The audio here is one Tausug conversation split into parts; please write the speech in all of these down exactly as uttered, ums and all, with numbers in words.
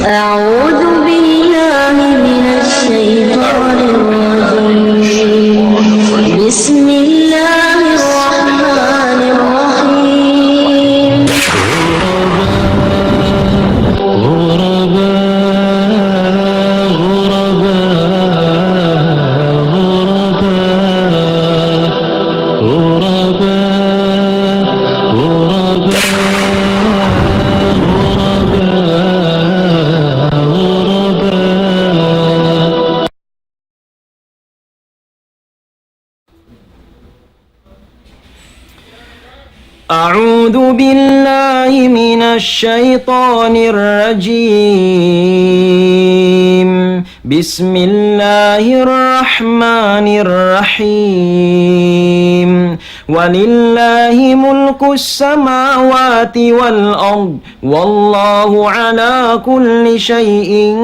أعوذ بالله من الشيطان الرجيم. بسم الله الرحمن الرحيم. أعوذ بالله من الشيطان الرجيم. بسم الله الرحمن الرحيم. ولله ملك السماوات والأرض والله على كل شيء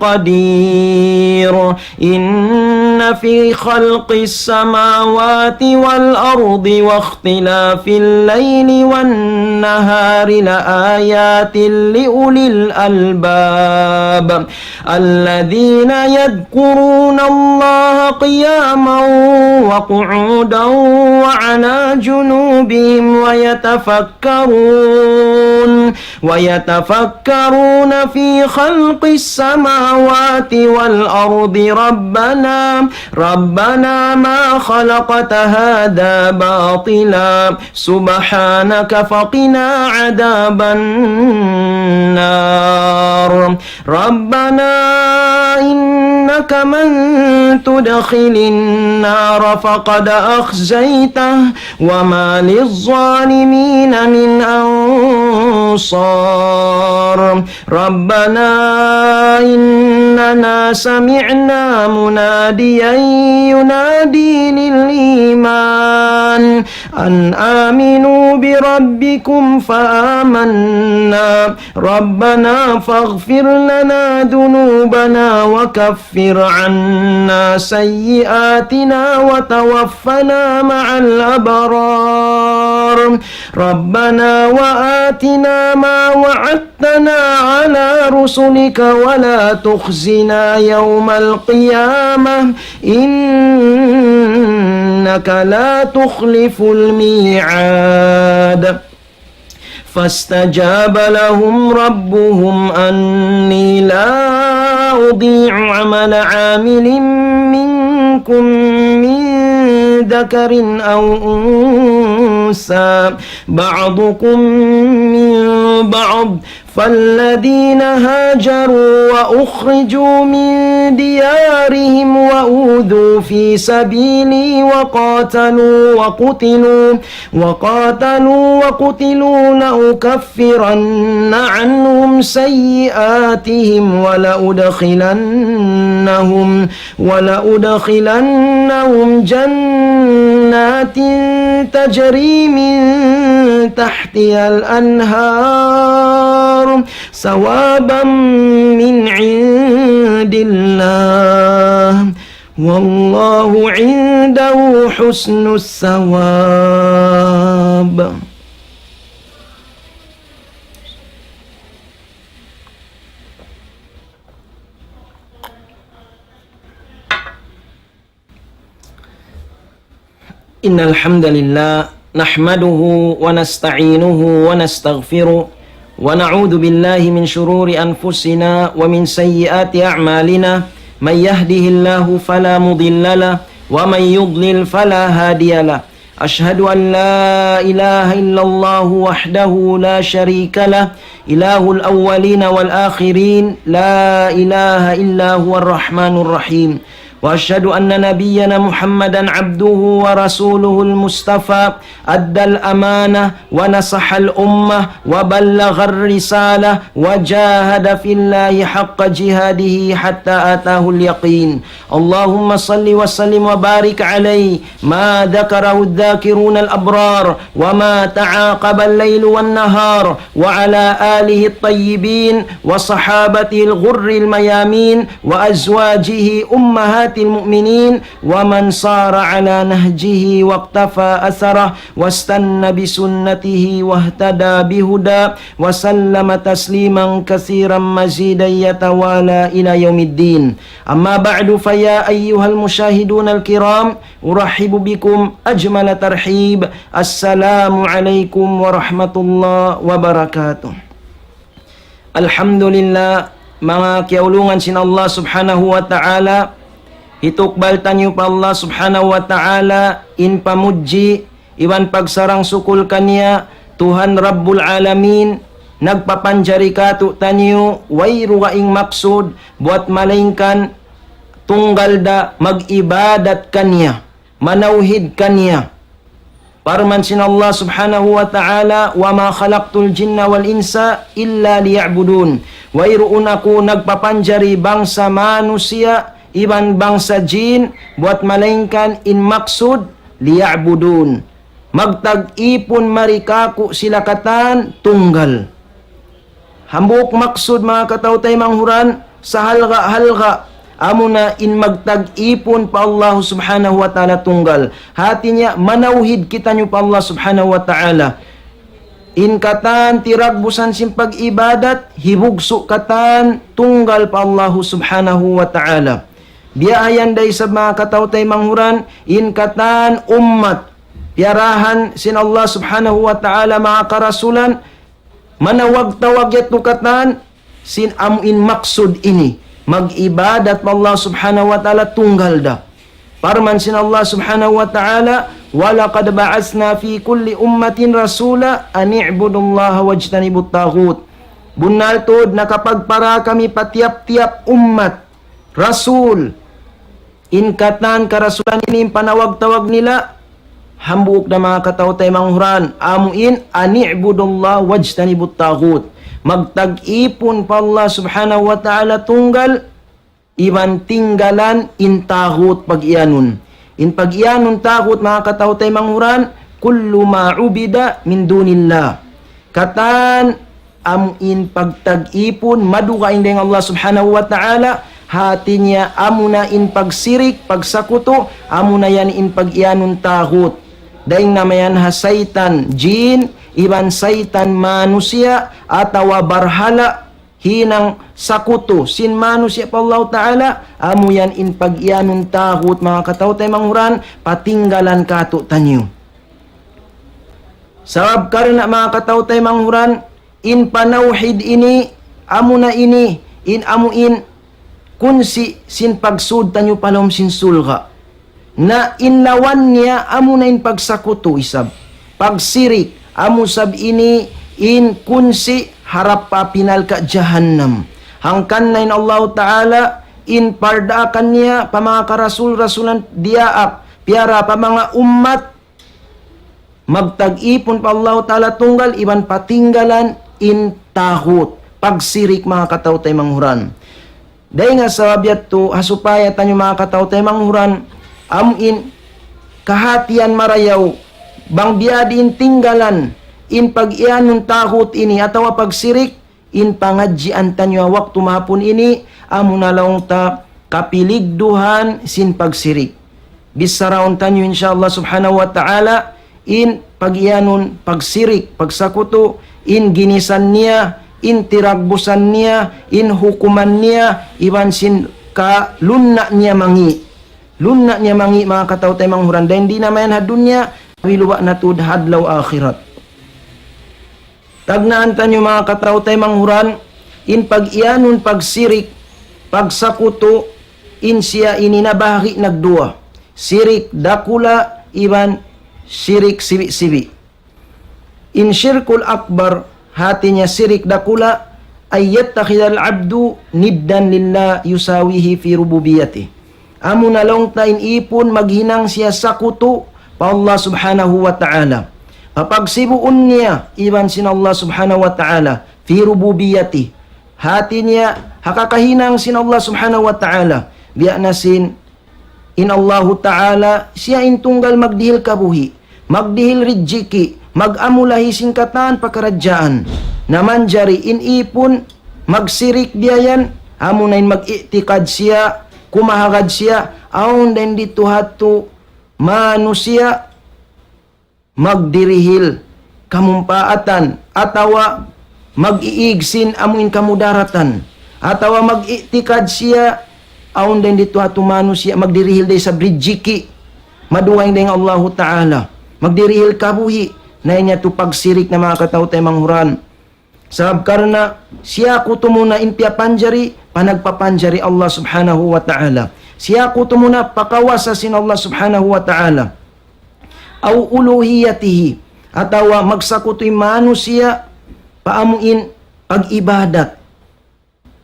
قدير. إن في خلق السماوات والأرض واختلاف الليل والنهار لآيات لأولي الألباب الذين يذكرون الله قياما وقعودا وعلى جنوبهم ويتفكرون ويتفكرون يتفكرون في خلق السماوات والأرض ربنا، ربنا ما خلقت هذا باطلا سبحانك فقنا عذاب النار. ربنا إنك من تدخل النار فقد أخزيته وما للظالمين من أنصار. ربنا إننا سمعنا مناديا ينادي للإيمان أن آمنوا بربكم فآمنا. ربنا فاغفر لنا ذنوبنا وكفر عنا سيئاتنا وتوفنا مع الأبرار. ربنا وآتنا ما وعدتنا على رسلك ولا تخزنا يوم القيامة إنك لا تخلف الميعاد. فاستجاب لهم ربهم أني لا أضيع عمل عامل منكم من ذكر أو أنثى بعضكم من بعض فالذين هاجروا وأخرجوا من ديارهم وأوذوا في سبيلي وقاتلوا وقتلوا وقاتلوا وقتلوا لأكفرن عنهم سيئاتهم ولأدخلنهم ولأدخلنهم جنات تجري من تحتها الأنهار ثوابا من عند الله والله عنده حسن الثواب. إن الحمد لله نحمده ونستعينه ونستغفره ونعوذ بالله من شرور أنفسنا ومن سيئات أعمالنا. من يهده الله فلا مضل له ومن يضلل فلا هادي له. أشهد أن لا إله إلا الله وحده لا شريك له إله الأولين والآخرين لا إله إلا هو الرحمن الرحيم. وأشهد أن نبينا محمدا عبده ورسوله المصطفى أدى الأمانة ونصح الأمة وبلغ الرسالة وجاهد في الله حق جهاده حتى أتاه اليقين. اللهم صل وسلم وبارك عليه ما ذكره الذاكرون الأبرار وما تعاقب الليل والنهار وعلى آله الطيبين وصحابته الغر الميامين وأزواجه أمهات المؤمنين ومن سار على نهجه واقتفى أثره واستن بسنته واهتدى بهداه وسلم تسليما كثيرا مزيدا يتوالى إلى يوم الدين. أما بعد، فيا أيها المشاهدون الكرام، أرحب بكم أجمل ترحيب. السلام عليكم ورحمة الله وبركاته. Alhamdulillah, manga kiyaulungan sin Allah Subhanahu wa Ta'ala, hitukbal taniyu pa Allah Subhanahu wa Ta'ala in pamudji iban pagsarang-sukul kaniya, Tuhan Rabbul Alamin, nagpapanjari kātu'niyu wayruun maksud buat malaingkan tunggal da mag-ibadat kaniya, manawhid kaniya. Parman sin Allah Subhanahu wa Ta'ala, وما خلقت الجن والإنس إلا ليعبدون. Wayruun aku nagpapanjari bangsa manusiya' iban bangsa jin buat malaingkan in maksud, ليعبدون. Magtag-ipun mari kāku' sila katan tunggal. Hambuuk maksud, manga kataw-taymanghuran, sahalga'-halga', amuna in magtag-ipun pa Allah Subhanahu wa Ta'ala tunggal. Hāti niya, manawhid kitaniyu pa Allah Subhanahu wa Ta'ala. In katan tiragbusan sin pag-ibadat, hibugsu' katan tunggal pa Allah Subhanahu wa Ta'ala. Biya' ha yan da isab, manga kataw-taymanghuran, in katan ummat piyarahan sin Allah Subhanahu wa Ta'ala, manga karasulan, manawag-tawag yadtu katan sin amu in maksud ini, mag-ibadat pa Allah Subhanahu wa Ta'ala tunggal da. Parman sin Allah Subhanahu wa Ta'ala, ولقد بعثنا في كل أمة رسولا أن اعبدوا الله واجتنبوا الطاغوت. Bunnal tuud, nakapagpara kami pa tiyap-tiyap ummat rasul. In katan karasulan ini, in panawag-tawag nila, hambuuk da, manga kataw-taymanghuran, amu in, أن اعبدوا الله واجتنبوا الطاغوت. Magtag-ipun pa Allah Subhanahu wa Ta'ala tunggal, iban tinggalan in taghut pag-iyanun. In pag-iyanun taghut, manga kataw-taymanghuran, كل ما عبد من دون الله. Katan amu in pagtag-ipun madugaing dayn Allah Subhanahu wa Ta'ala, hāti niya amuna in pagsirik, pagsakutu, amuna yan in pag-iyanun taghut. Dayn na mayan ha saytan jin, iban saytan manusiya', atawa barhala', hinang sakutu sin manusiya' pa Allah Ta'ala, amu yan in pag-iyanun taghut, manga kataw-taymanghuran, patinggalan kātu'niyu. Sabab karna', manga kataw-taymanghuran, in panawhid ini, amuna ini, in amu in kunsi sin pagsud taniyu pa lawm sin surga'. Na in lawan niya amuna in pagsakutu isab. Pagsirik, amu isab ini in kunsi harap pa api narka' jahannam. Hangkan na in Allah Ta'ala in pardaakan niya pa manga karasul-rasulan diyaak, piyara pa manga ummat, magtag-ipun pa Allah Ta'ala tunggal iban patinggalan in taghut, pagsirik, manga kataw-taymanghuran. Dayn ha sabab yadtu, ha supaya taniyu, manga kataw-taymanghuran, amu in kahātihan marayaw, bang biya' diin tinggalan in pag-iyanun taghut ini atawa pagsirik, in pangadjian taniyu ha waktu mahapun ini, amuna laung ta kapiligduhan sin pagsirik. Bicharaun taniyu, insya Allah Subhanahu wa Ta'ala, in pag-iyanun pagsirik, pagsakutu, in ginisan niya, in tiragbusan niya, in hukuman niya, iban sin kalunna' niya mangi'. Lunna' niya mangi', manga kataw-taymanghuran, dayn di na mayan ha dunya, biluba' na tuud ha adlaw akhirat. Tagnaan taniyu, manga kataw-taymanghuran, in pag-iyanun pagsirik, pagsakutu, in siya ini nabahagi' nagduwa. Sirik dakula' iban sirik sibi'-sibi'. In shirkul akbar, hāti niya sirik dakula', أن يتخذ العبد ندا لله يساويه في ربوبيته. Amuna laung ta in ipun maghinang siya sakutu pa Allah Subhanahu wa Ta'ala. Papagsibuun niya iban sin Allah Subhanahu wa Ta'ala, في ربوبيته. Hāti niya, ha kakahinang sin Allah Subhanahu wa Ta'ala. Biya' na sin in Allahu Ta'ala, siya in tunggal magdihil kabuhi', magdihil rijiki', mag-amulahi sin katan pakaradjaan. Na manjari in ipun magsirik biya' yan, amuna in mag-i'tikad siya, kumahagad siya, awn dayn ditu hatu manusiya' magdirihil kamumpaatan, atawa mag-iig sin amuin kamudaratan, atawa mag-i'tikad siya, awn dayn ditu hatu manusiya' magdirihil da isab rijiki', madugaing dayn Allahu Ta'ala, magdirihil kabuhi', na in yatu pagsirik na manga kataw-taymanghuran. Sabab karna' siyakutu mu na in piyapanjari, panagpapanjari Allah Subhanahu wa Ta'ala. Siyakutu mu na pakawasa sin Allah Subhanahu wa Ta'ala. Aw uluhiyatihi, atawa magsakutu in manusiya' pa amuin pag-ibadat.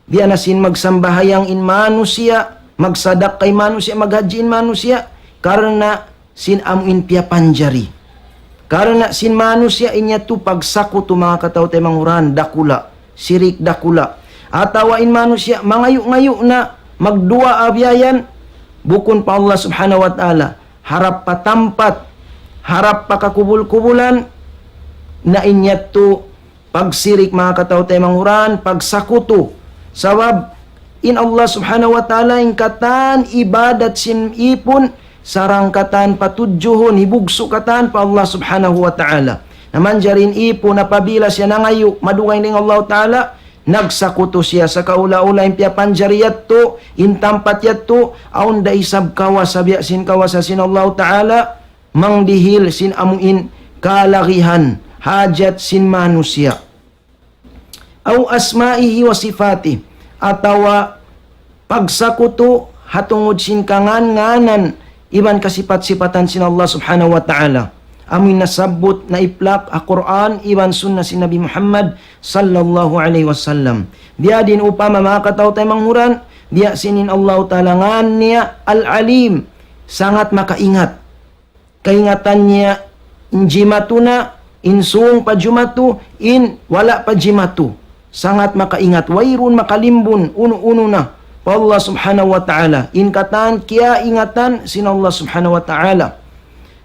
Biya' na sin magsambahayang in manusiya', magsadakka in manusiya', maghajji in manusiya', karna' sin amuin piyapanjari. Karna' sin manusiya' in yatu pagsakutu manga kataw-taymanghuran dakula', sirik dakula'. Atawa in manusiya' mangayu'-ngayu' na magduwaa biya' yan, bukun pa Allah Subhanahu wa Ta'ala, harap pa tampat, harap pa kakubul-kubulan, na in yatu pagsirik manga kataw-taymanghuran, pagsakutu. Sabab in Allah Subhanahu wa Ta'ala in katan ibadat sin ipun, sarang katan patudjuhun, hibugsu' katan pa Allah Subhanahu wa Ta'ala. Na manjari in ipun apabila siya nangayu', madugaing dayn Allah Ta'ala, nagsakutu siya. Sakaula-ula in piyapanjari yatu, in tampat yatu, awn da isab kawasa biya' sin kawasa sin Allah Ta'ala, mangdihil sin amuin kalagihan, hajat sin manusiya'. Aw asma'ihi wa sifatihi, atawa pagsakutu ha tungud sin kangan-nganan iban kasipat-sipatan sin Allah Subhanahu wa Ta'ala. Amuin nasabbut na iplak ha Qur'an iban sunnah sin Nabi Muhammad sallallahu alayhi wasallam. Biya' diin upama manga kataw-taymanghuran, biya' sin in Allah Ta'ala ngan niya Al-Alim, sangat makaingat. Kaingatan niya in jimatu na, in sūng pa jimatu, in wala' pa jimatu. Sangat makaingat, wayruun makalimbun unu-unu na pa Allah Subhanahu wa Ta'ala. In katan kiyaingatan sin Allah Subhanahu wa Ta'ala.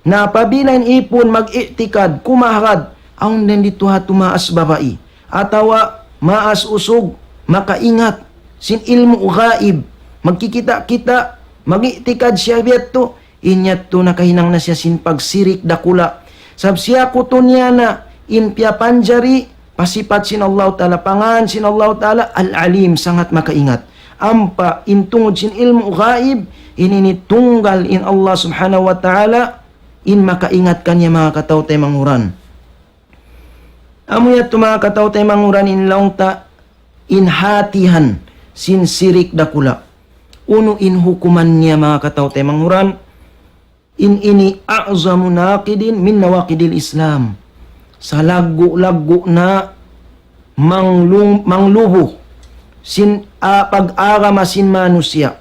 Na apabila in ipun mag-i'tikad, kumahagad, awn dayn ditu hatu maas babai, atawa maas usug, makaingat sin ilmu' gaib, magkikita'-kita', mag-i'tikad siya biya' yadtu, in yadtu nakahinang na siya sin pagsirik dakula'. Sabab siyakutu niya na in piyapanjari pa sipat sin Allah Ta'ala, pa ngan sin Allah Ta'ala, Al-Alim, sangat makaingat. Ampa in tungud sin ilmu' gaib, in ini tunggal in Allah Subhanahu wa Ta'ala, in makaingat kaniya manga kataw-taymanghuran. Amu yadtu manga kataw-taymanghuran in laung ta in hatihan sin sirik dakula'. Unu in hukuman niya manga kataw-taymanghuran, in ini a'zamu naqidin min nawaqidil Islam. Salaggu'-laggu' na manglung-, manglubu sin, ah, pag-agama sin manusiya'.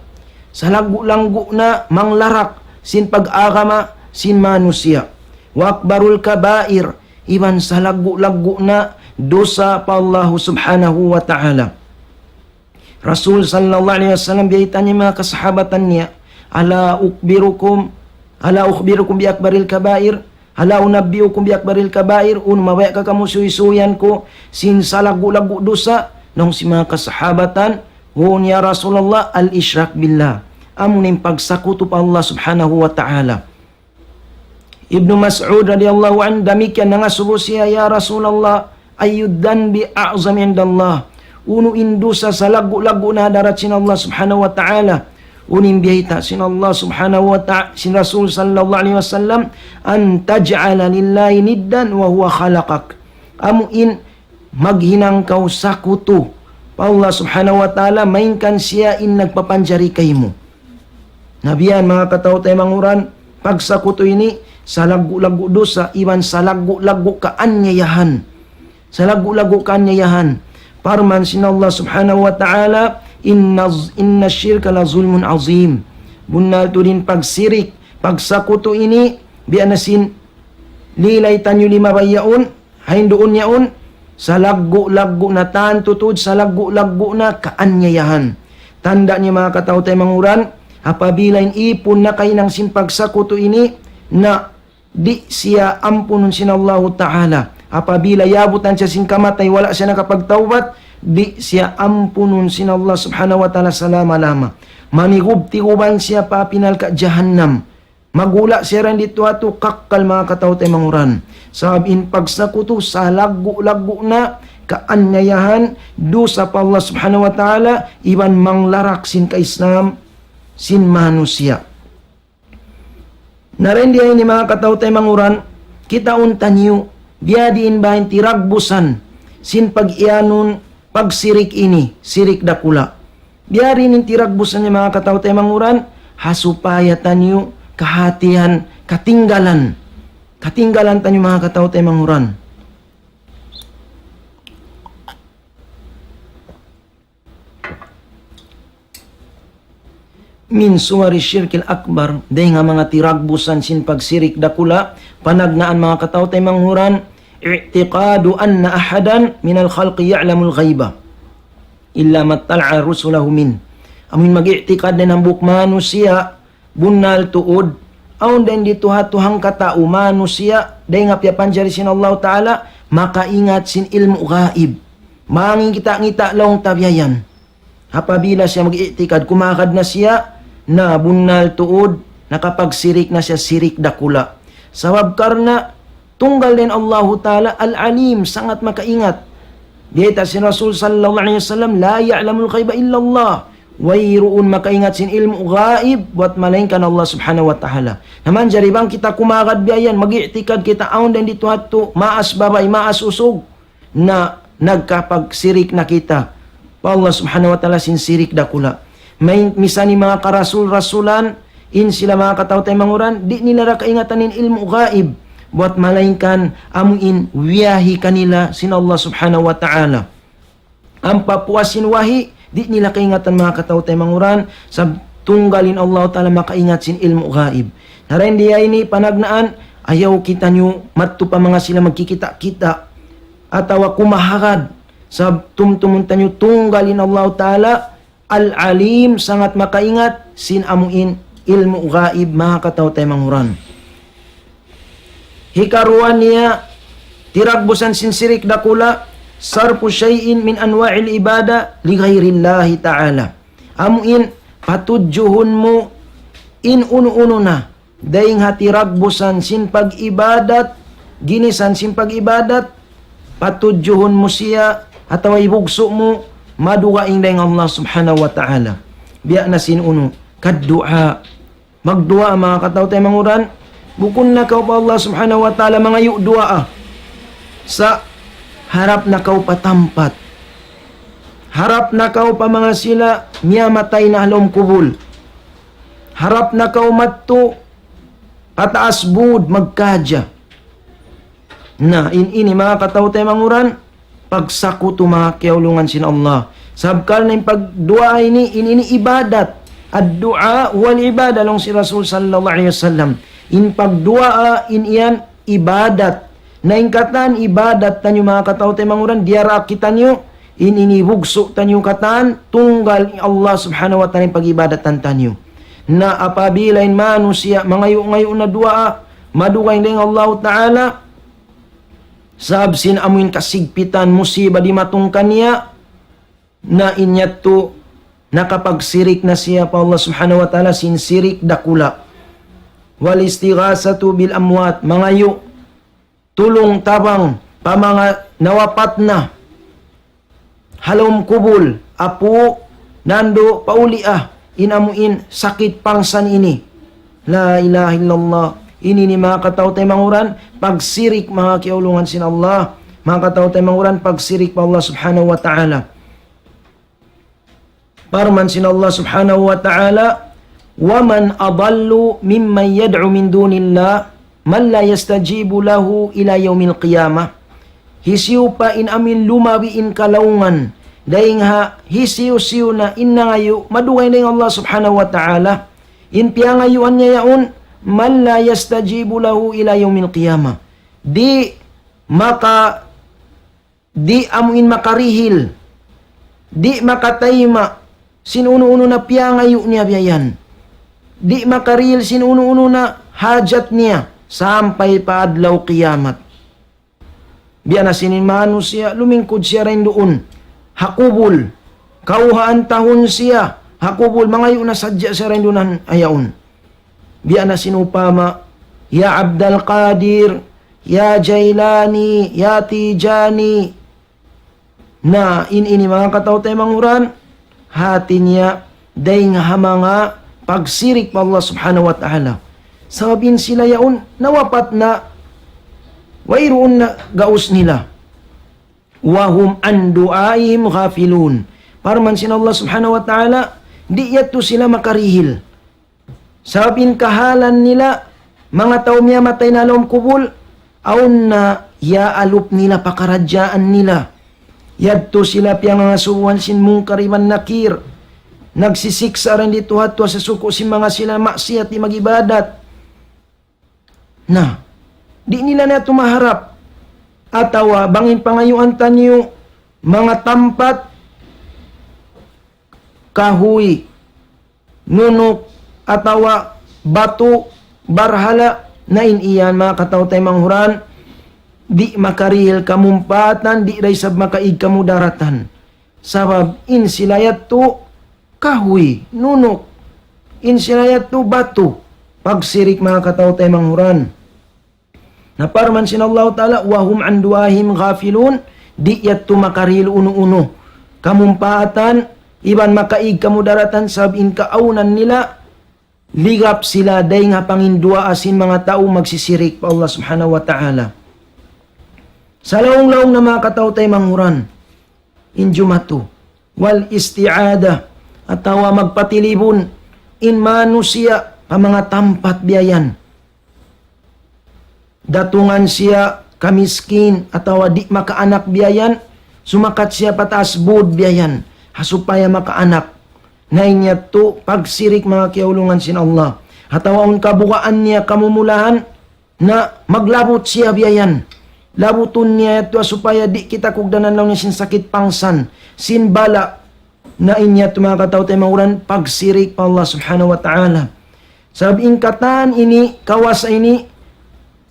Salaggu'-laggu' na manglarak sin pag-agama sin manusiya'. Wa akbarul kabair, iban salaggu'-laggu' na dusa pa Allahu Subhanahu wa Ta'ala. Rasul sallallahu alayhi wasallam biyayta' niya manga kasahabatan niya, "Ala ukhbirukum, ala ukhbirukum bi akbaril kabair? Ala unabbi'ukum bi akbaril kabair? Unu, mabaya' ka kamu suysuyan ku sin salaggu'-laggu' dusa?" Laung sin manga kasahabatan, "Huun ya Rasulullah, al-ishrak billah." Amu in pagsakutu pa Allah Subhanahu wa Ta'ala. Ibnu Mas'ud radiyallahu anhu, damikkiyan nangasubu siya, "Ya Rasulullah, ayyu dhanbi a'zam indallah?" Unu in dusa salaggu'-laggu' na ha hadarat sin Allah Subhanahu wa Ta'ala? Unu in biyayta' sin Allah Subhanahu wa Ta'ala, sin Rasul sallallahu alayhi wasallam, "An taj'ala lillahi niddan wa huwa khalaqak." Amu in maghinang kaw sakutu pa Allah Subhanahu wa Ta'ala, malayngkan siya in nagpapanjari kaymu. Na biya' yan, manga kataw-taymanghuran, pagsakutu ini, salaggu'-laggu' dusa, iban salaggu'-laggu' kaaniyayahan. Salaggu'-laggu' kaaniyayahan. Parman sin Allah Subhanahu wa Ta'ala, "Inna, inna shirka la zulmun azim." Bunnal tuud in pagsirik, pagsakutu ini, biya' na sin lilay taniyu lima bayaun, hain duun yaun, salaggu'-laggu' na tantu tuud, salaggu'-laggu' na kaaniyayahan. Tanda' niya manga kataw-taymanghuran, apabila in ipun nakahinang sin pagsakutu ini, na di' siya ampunun sin Allahu Ta'ala. Apabila yabutan siya sin kamatay, wala' siya nakapagtawbat, di' siya ampunun sin Allah Subhanahu wa Ta'ala salama-lama. Manigub-tiguban siya pa api narka' jahannam. Magula' siya dayn didtu ha yadtu kakkal, manga kataw-taymanghuran. Sabab in pagsakutu salaggu'-laggu' na kaaniyayahan, dusa pa Allah Subhanahu wa Ta'ala, iban manglarak sin ka-Islam sin manusiya'. Na dayn di ha ini, manga kataw-taymanghuran, kitaun taniyu, biyadiin ba in tiragbusan sin pag-iyanun pagsirik ini, sirik dakula'. Biyadiin in tiragbusan niya, manga kataw-taymanghuran, ha supaya taniyu kahatihan, katinggalan. Katinggalan taniyu, manga kataw-taymanghuran. من صور الشرك الأكبر, dayn ha manga tiragbusan sin pagsirik dakula', panagnaan, manga kataw-taymanghuran, اعتقاد أن أحدا من الخلق يعلم الغيب إلا ما اطلع رسله منه. Amun mag-i'tikad dayn hambuuk manusiya', bunnal tuud, awn dayn didtu ha yadtu hangkatau manusiya', dayn ha piyapanjari sin Allahu Ta'ala, makaingat sin ilmu' gaib. Mangingita'-ngita' laung ta biya' yan. Apabila siya mag-i'tikad, kumagad na siya, na bunnal tuud, nakapagsirik na siya, sirik dakula'. Sabab karna' tunggal dayn Allahu Ta'ala Al-Alim, sangat makaingat. Biyayta' sin Rasul sallallahu alayhi wasallam, لا يعلم الغيب إلا الله. Wayruun makaingat sin ilmu' gaib buat malaingkan Allah Subhanahu wa Ta'ala. Na manjari bang kita kumagad biya' yan, mag-i'tikad kita awn dayn didtu ha yadtu, maas babai, maas usug, na nagkapagsirik na kita pa Allah Subhanahu wa Ta'ala sin sirik dakula'. May, misan in manga karasul-rasulan, in sila, manga kataw-taymanghuran, di' nila da kaingatan in ilmu' gaib, buat malaingkan amu in wahi kanila sin Allah Subhanahu wa Ta'ala. Ampa puas sin wahi, di' nila kaingatan, manga kataw-taymanghuran, sabab tunggal in Allah Ta'ala makaingat sin ilmu' gaib. Na dayn di ha ini panagnaan, ayaw kitaniyu madtu pa manga sila magkikita'-kita', atawa kumahagad, sabab tumtumun taniyu tunggal in Allah Ta'ala Al-Alim, sangat makaingat sin amu in ilmu' gaib, manga kataw-taymanghuran. Hikaruwa niya, tiragbusan sin sirik dakula', صرف شيء من أنواع العبادة لغير الله تعالى. Amu in patudjuhun mu in unu-unu na dayn ha tiragbusan sin pag-ibadat, ginisan sin pag-ibadat, patudjuhun mu siya, atawa ibugsu' mu, madugaing dayn Allah Subhanahu wa Ta'ala. Biya' na sin unu, kadduwaa. Magduwaa, manga kataw-taymanghuran, bukun na kaw pa Allah Subhanahu wa Ta'ala mangayu' duwaa. Sa' harap na kaw pa tampat. Harap na kaw pa manga sila miyamatay na ha lawm kubul. Harap na kaw madtu pataas būd magkadja. Na, in ini, manga kataw-taymanghuran, pagsakutu, manga kiyaulungan sin Allah. Sabab karna' in pagduwaa ini, in ini ibadat. الدعاء هو العبادة, laung sin Rasul sallallahu alayhi wasallam. In pagduwaa, in yan ibadat. Na in katan ibadat taniyu, manga kataw-taymanghuran, diyara kitaniyu, in ini bugsu' taniyu katan, tunggal Allah Subhanahu wa Ta'ala in pag-ibadatan taniyu. Na apabila in manusiya' mangayu'-ngayu' na duwaa, madugaing dayn Allah Ta'ala, sabab sin amu in kasigpitan, musiba dimatung kaniya, na in yadtu nakapagsirik na siya pa Allah Subhanahu wa Ta'ala sin sirik dakula'. والاستغاثة بالأموات, mangayu' tulung-tabang pa manga nawapat na ha lawm kubul, apu', nandu', paulia', in amu in sakit pangsan ini. La ilaha illallah. Ini ini, manga kataw-taymanghuran, pagsirik, manga kiyaulungan sin Allah. Manga kataw-taymanghuran, pagsirik pa Allah Subhanahu wa Ta'ala. Parman sin Allah Subhanahu wa Ta'ala, ومن أضل ممن يدعو من دون الله من لا يستجيب له إلى يوم القيامة. Hisiyu pa in amu in lumabi in kalaungan, dayn ha hisiyu-siyu na in nangayu', madugaing dayn Allah Subhanahu wa Ta'ala, in piyangayuan niya yaun, من لا يستجيب له إلى يوم القيامة. Di' maka di' amu in makarihil, di' makatayma' sin unu-unu na piyangayu' niya biya' yan. Di' makarihil sin unu-unu na hajat niya sampay pa adlaw kiyamat. Biya' na sin in manusiya', lumingkud siya dayn duun ha kubul, kawhaan tahun siya, ha kubul, mangayu' na sadja siya dayn duun ha yaun. Biya' na sin upama, "Ya Abdul Qadir, ya Jailani, ya Tijani." Na in ini manga kataw-taymanghuran, hati niya dayn ha manga pagsirik pa Allah Subhanahu wa Ta'ala. Sabab in sila yaun nawapat na, wayruun na gaus nila. "Wa hum an du'aihim ghafilun." Parman sin Allah Subhanahu wa Ta'ala, di' yadtu sila makarihil. Sabab in kahalan nila, manga tau miyamatay na ha lawm kubul, awn na iyaalup nila pakaradjaan nila. Yadtu sila piyangangasubuhan sin Munkar iban Nakir. Nagsisiksa' dayn didtu ha yadtu ha suku' sin manga sila maksiyat di' mag-ibadat. Na, di' nila na yadtu maharap. Atawa bang in pangayuan taniyu, manga tampat, kahuy, nunuk, atawa batu, barhala, na in yan, manga kataw-taymanghuran, di' makarihil kamumpaatan, di' da isab makaig kamudaratan. Sabab in sila yadtu kahuy, nunuk, in sila yadtu batu, pagsirik, manga kataw-taymanghuran. Na parman sin Allahu Ta'ala, "Wa hum an du'aihim ghafilun," di' yadtu makarihil unu-unu kamumpaatan, iban makaig kamudaratan, sabab in kaawnan nila, ligap sila dayn ha panginduwaa sin manga tau magsisirik pa Allah Subhanahu wa Ta'ala. Sa lawm-lawm na, manga kataw-taymanghuran, in jumatu, wal isti'ada, atawa magpatilibun in manusiya' pa manga tampat biya' yan. Datungan siya kamiskin atawa di' makaanak biya' yan, sumakat siya pa taas bud biya' yan, ha supaya makaanak. Na in yadtu pagsirik, manga kiyaulungan sin Allah. Atawa awn kabugaan niya kamumulahan, na maglabut siya biya' yan. Labutun niya yadtu ha supaya di' kita kugdanan laung niya sin sakit pangsan, sin bala'. Na in yadtu, manga kataw-taymanghuran, pagsirik pa Allah Subhanahu wa Ta'ala. Sabab in katan ini, kawasa ini,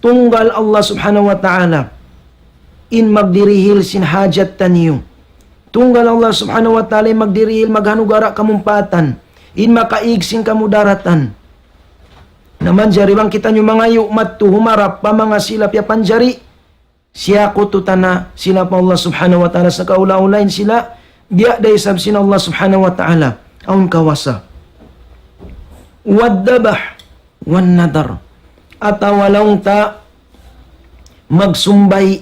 tunggal Allah Subhanahu wa Ta'ala in magdirihil sin hajat taniyu. Tunggal Allah Subhanahu wa Ta'ala in magdirihil, maghanugara kamumpaatan, in makaig sin kamudaratan. Na manjari bang kitaniyu mangayu' madtu humarap pa manga sila piyapanjari, siyakututan na sila pa Allah Subhanahu wa Ta'ala, sa kaula-ula in sila, biya' da isab sin Allah Subhanahu wa Ta'ala awn kawasa. Wad dabah wan nadar. Atawa laung ta magsumbay'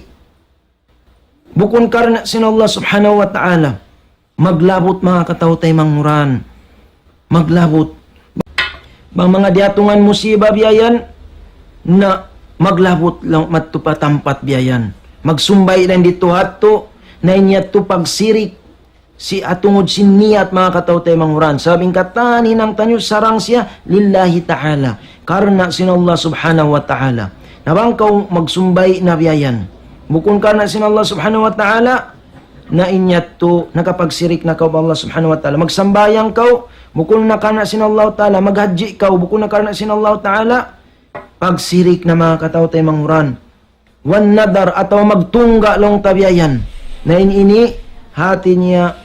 bukun karna' sin Allah Subhanahu wa Ta'ala. Maglabut, manga kataw-taymanghuran. Maglabut. Bang manga diyatungan musiba biya' yan, na maglabut laung madtu pa tampat biya' yan. Magsumbay' dayn didtu ha yadtu, na in yadtu pagsirik sin, ha tungud sin niyat, manga kataw-taymanghuran. Sabab in katan hinang taniyu sarang siya lillahi ta'ala, karna' sin Allah Subhanahu wa Ta'ala. Na bang kaw magsumbay' na biya' yan bukun karna' sin Allah Subhanahu wa Ta'ala, na in yadtu nakapagsirik na kaw pa Allah Subhanahu wa Ta'ala. Magsambahayang kaw bukun na karna' sin Allah Ta'ala, maghajji kaw bukun na karna' sin Allah Ta'ala, pagsirik na, manga kataw-taymanghuran. Wan nadar, atawa magtungga' laung ta biya' yan. Na in ini, hati niya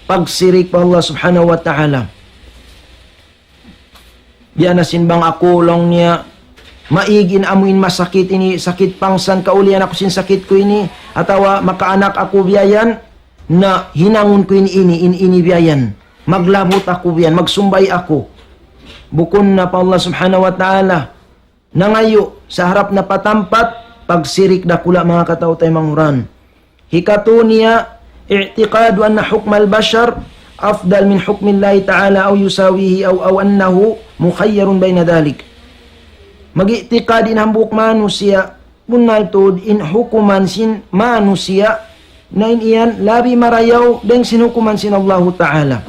pagsirik pa Allah Subhanahu wa Ta'ala. Biya' na sin bang aku laung niya, maig in amu in masakit ini, sakit pangsan, kaulian aku sin sakit ku ini, atawa makaanak aku biya' yan, na hinangun ku in ini, in ini biya' yan. Maglabut aku biya' yan, magsumbay' aku bukun na pa Allah Subhanahu wa Ta'ala. Nangayu' sa harap na pa tampat, pagsirik dakula', manga kataw-taymanghuran. Hikatu niya, i'tiqadu anna hukmal bashar afdal min hukmillahi ta'ala aw yusawihi aw, aw annahu mukhayyarun bayna dhalik. Mag-i'tiqad in hambuuk manusiya', bunnal tuud in hukuman sin manusiya', na in yan labi marayaw dayn sin hukuman sin Allahu Ta'ala.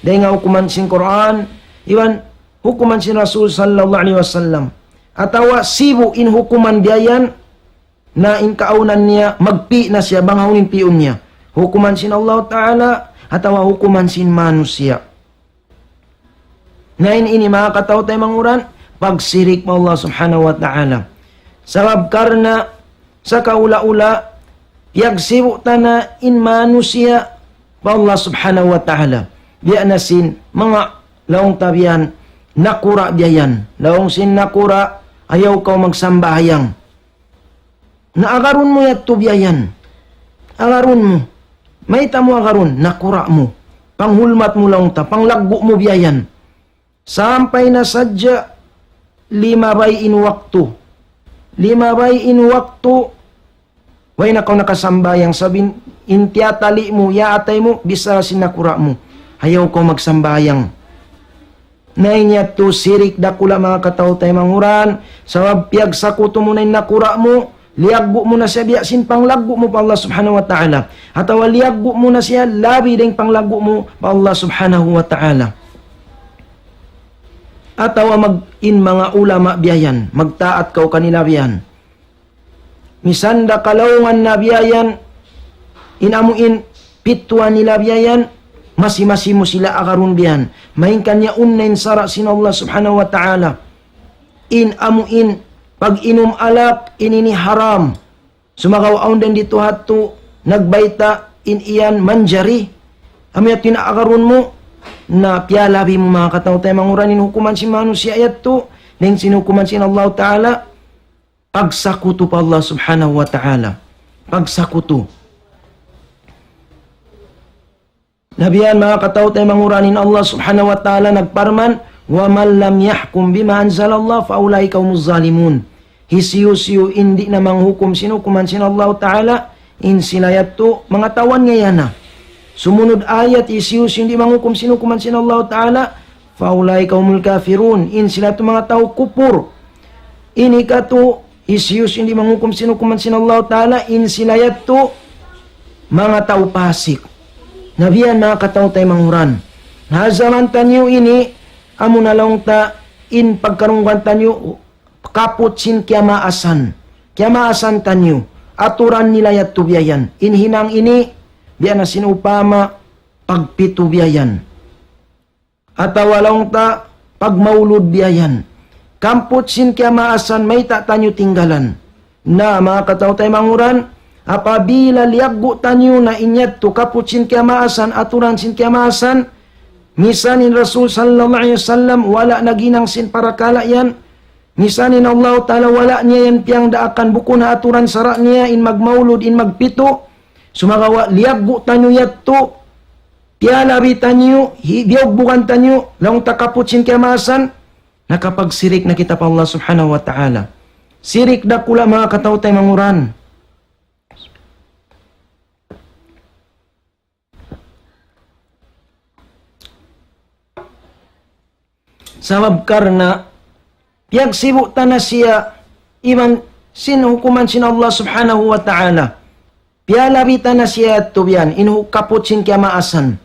Dayn ha hukuman sin Qur'an, iban hukuman sin Rasul sallallahu alayhi wasallam. Atawa sibu' in hukuman biya' yan, na in kaawnan niya magpi' na siya bang hawnu in piyun niya. Hukuman sin Allah Ta'ala, atawa hukuman sin manusiya'. Na in ini, manga kataw-taymanghuran, pagsirik pa Allah Subhanahu wa Ta'ala. Sabab karna' sa kaula-ula, piyagsibu' ta na in manusiya' pa Allah Subhanahu wa Ta'ala. biya' na sin manga laung ta biya' yan, nakura' biya' yan. Laung sin nakura', ayaw kaw magsambahayang. Na agarun mu yadtu biya' yan. Agarun mu. Mayta' mu agarun, nakura' mu. Panghulmat mu laung ta, panglaggu' mu biya' yan. Sampay na sadja limabay in waktu. Limabay in waktu, way na kaw nakasambahayang, sabab in tiyatali' mu, yaatay mu, bichara sin nakura' mu. Ayaw kaw magsambahayang. Na in yadtu sirik dakula', manga kataw-taymanghuran, sabab piyagsakutu mu na in nakura' mu, liyaggu' mu na siya biya' sin panglaggu' mu pa Allah Subhanahu wa Ta'ala. Atawa liyaggu' mu na siya labi dayn panglaggu' mu pa Allah Subhanahu wa Ta'ala. Atawa mag-, in manga ulama biya' yan, magtaat kaw kanila biya' yan. Misan da kalaungan na biya' yan, in amu in pitwa nila biya' yan, masi-masi mu sila agarun biya' yan. Malayngkan yaun na in sara' sin Allah Subhanahu wa Ta'ala. In amu in pag-inum alak, in ini haram. Sumagawa' awn dayn ditu hatu nagbayta' in iyan manjari. Amu yadtu in agarun mu, na piyalabi mu, manga kataw-taymanghuran, in hukuman sin manusiya' yadtu, dayn sin hukuman sin Allah Ta'ala, pagsakutu pa Allah Subhanahu wa Ta'ala. Pagsakutu. Na biya' yan, manga kataw-taymanghuran, in Allah Subhanahu wa Ta'ala nagparman, وَمَنْ لَمْ يَحْكُمْ بِمَا أَنْزَلَ اللَّهُ فَأُولَٰئِكَ هُمُ الظَّالِمُونَ. Hisiyu-siyu in di' na manghukum sin hukuman sin Allah Ta'ala, in sila yadtu manga tau niya na. Sumunud ayat, hisiyu-siyu in di' manghukum sin hukuman sin Allah Ta'ala, فَأُولَٰئِكَ هُمُ الْكَافِرُونَ. In sila yadtu manga tau kupur. Ini katu', hisiyu-siyu in di' manghukum sin hukuman sin Allah Ta'ala, in sila yadtu manga tau pasik. Na biya' yan, manga kataw-taymanghuran. Na ha jaman taniyu ini, amu na laung ta in pagkarungugan taniyu, kaput sin kiyamaasan. Kiyamaasan taniyu. Aturan nila yadtu biya' yan. In hinang ini, biya' na sin upama, pagpitu biya' yan. Atawa laung ta, pagmaulud biya' yan. Kaput sin kiyamaasan, mayta' taniyu tinggalan. Na, manga kataw-taymanghuran, apabila liyaggu' taniyu na in yadtu kaput sin kiyamaasan, aturan sin kiyamaasan, misan in Rasul sallallahu alayhi wasallam wala' naghinang sin parakala' yan, misan in Allah Ta'ala wala' niya yan piyagdaakan bukun ha aturan sara' niya, in magmaulud, in magpitu, sumagawa' liyaggu' taniyu yadtu, piyalabi taniyu, hi-, biyugbugan taniyu, laung ta kaput sin kiyamaasan, nakapagsirik na kita pa Allah Subhanahu wa Ta'ala. Sirik dakula', manga kataw-taymanghuran. Sabab karna' piyagsibu' ta na siya iban sin hukuman sin Allah Subhanahu wa Ta'ala. Piyalabi ta na siya yadtu biya' yan, in hu-, kaput sin kiyamaasan.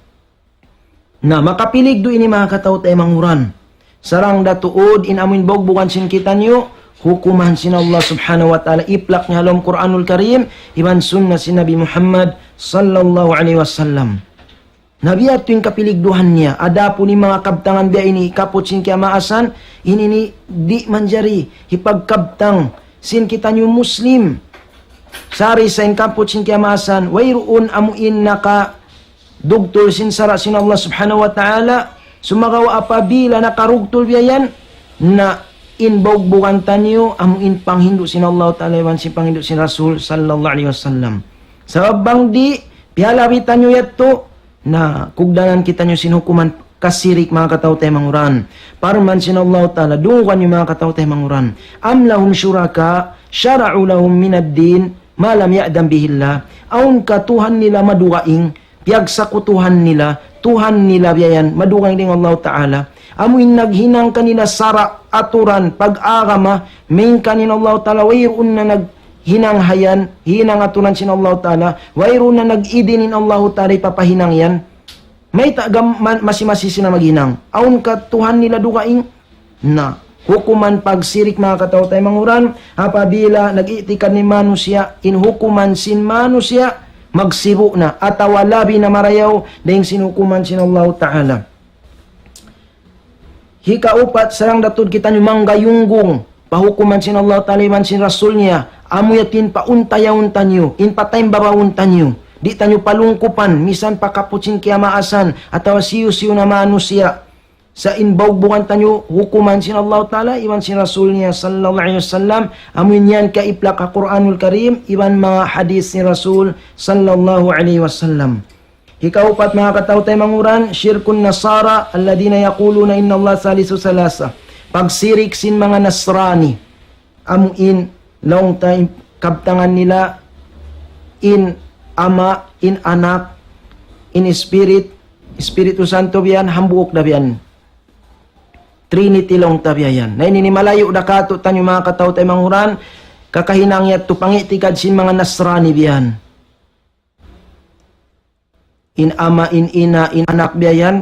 Na, makapiligdu ini, manga kataw-taymanghuran. Sarang da tuud in amu in bugbugan sin kitaniyu, hukuman sin Allah Subhanahu wa Ta'ala, iplak niya ha lawm Qur'anul Karim, iban sunnah sin Nabi Muhammad sallallahu alayhi wasallam. Na biya' yadtu in kapiligduhan niya. Adapun in manga kabtangan biya' ini, kaput sin kiyamaasan, in ini di' manjari hipagkabtang sin kitaniyu Muslim. Sari sa in kaput sin kiyamaasan, wayruun amu in nakadugtul sin sara' sin Allah Subhanahu wa Ta'ala, sumagawa' apabila nakarugtul biya' yan, na in bugbugan taniyu, amu in panghindu' sin Allah Ta'ala, iban sin panghindu' sin Rasul sallallahu alayhi wasallam. Sabab bang di', piyalabi taniyu yadtu, na kugdanan kitaniyu sin hukuman kasirik, manga kataw-taymanghuran. Parman sin Allah Ta'ala, dungugan niyu, manga kataw-taymanghuran. أَمْ لَهُمْ شُرَكَاءُ شَرَعُوا لَهُم مِّنَ الدِّينِ مَا لَمْ يَأْذَن بِهِ اللَّهُ. Awn ka Tuhan nila madugaing, piyagsakutuhan nila, Tuhan nila biya' yan, madugaing dayn Allah Ta'ala. Amu in naghinang kanila sara', aturan, pag-agama, malayngkan in Allah Ta'ala, wayruun na naghinang ha yan, hinang aturan sin Allah Ta'ala, wayruun na nag-idin in Allah Ta'ala hipapahinang yan. Mayta' gam-, ma-, masi-masi sila maghinang. Awn ka Tuhan nila dugaing. Na, hukuman pagsirik, manga kataw-taymanghuran, apabila nag-i'tikad in manusiya', in hukuman sin manusiya', magsibu' na, atawa labi na marayaw, dayn sin hukuman sin Allah Ta'ala. Hikaupat, sarang da tuud kitaniyu manggayunggung pa hukuman sin Allah Ta'ala iban sin Rasul niya, amu yadtu in pauntayaun taniyu, in pataymbabaun taniyu. Di' taniyu palungkupan, misan pa kaput sin kiyamaasan, atawa hisiyu-siyu na manusiya'. Sa' in baugbugan taniyu hukuman sin Allahu Ta'ala, iban sin Rasul niya sallallahu alayhi wasallam, amu in yan kaiplak ha Qur'anul Karim, iban manga hadith sin Rasul sallallahu alayhi wasallam. Hikaupat, manga kataw-taymanghuran, شرك النصارى الذين يقولون إن الله ثالث ثلاثة. Pagsirik sin manga Nasrani. Amu in laung ta in kabtangan nila in Ama', in Anak, in Spirit, Espiritu Santo biya' yan, hambuuk da biya' yan. Trinity laung ta biya' yan. Na ini ini malayu' da kātu'niyu manga kataw-taymanghuran, kakahinang yadtu pang'i'tikad sin manga Nasrani biya' yan. In Ama', in Ina', in Anak biya' yan,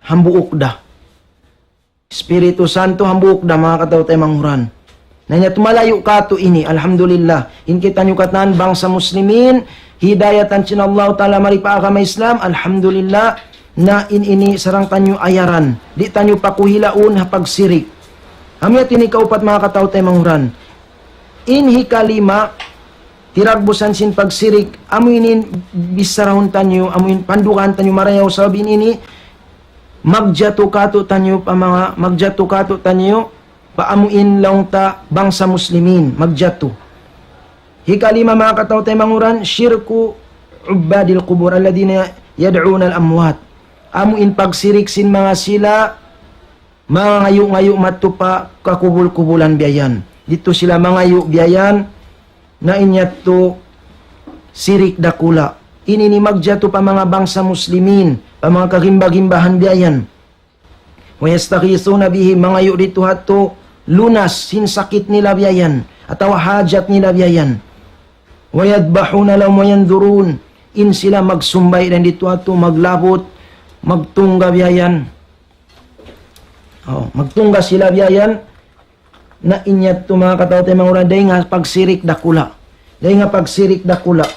hambuuk da. Espiritu Santo hambuuk da manga kataw-taymanghuran. Na ini yadtu malayu' kātu' ini, alhamdulillah. In kitaniyu katan bangsa Muslimin, hidayatan sin Allahu Ta'ala mari pa agama Islam, alhamdulillah. Na in ini sarang taniyu ayaran. Di' taniyu pakuhilaun ha pagsirik. Amu yadtu in hikaupat manga kataw-taymanghuran. In hikalima, tiragbusan sin pagsirik, amu ini in bicharahun taniyu, amu in pandugahan taniyu marayaw sabab in ini, magjatu kātu'niyu pa manga, magjatu kātu'niyu pa amu in laung ta bangsa Muslimin, magjatu. Hikalima manga kataw-taymanghuran, شرك عباد القبور الذين يدعون الأموات. Amu in pagsirik sin manga sila mangayu'-ngayu' madtu pa kakubul-kubulan biya' yan. Didtu sila mangayu' biya' yan, na in yadtu sirik dakula'. Ini ini magjatu pa manga bangsa Muslimin, pa manga kagimba-gimbahan biya' yan. ويستغيثون به, mangayu' didtu ha yadtu lunas sin sakit nila biya' yan, atawa hajat nila biya' yan. ويذبحون لهم وينذرون, in sila magsumbay' dayn didtu ha yadtu, maglabut, magtungga biya' yan. Oh, magtungga sila biya' yan. Na in yadtu manga kataw-taymanghuran, dayn ha pagsirik dakula'. Dayn ha pagsirik dakula'.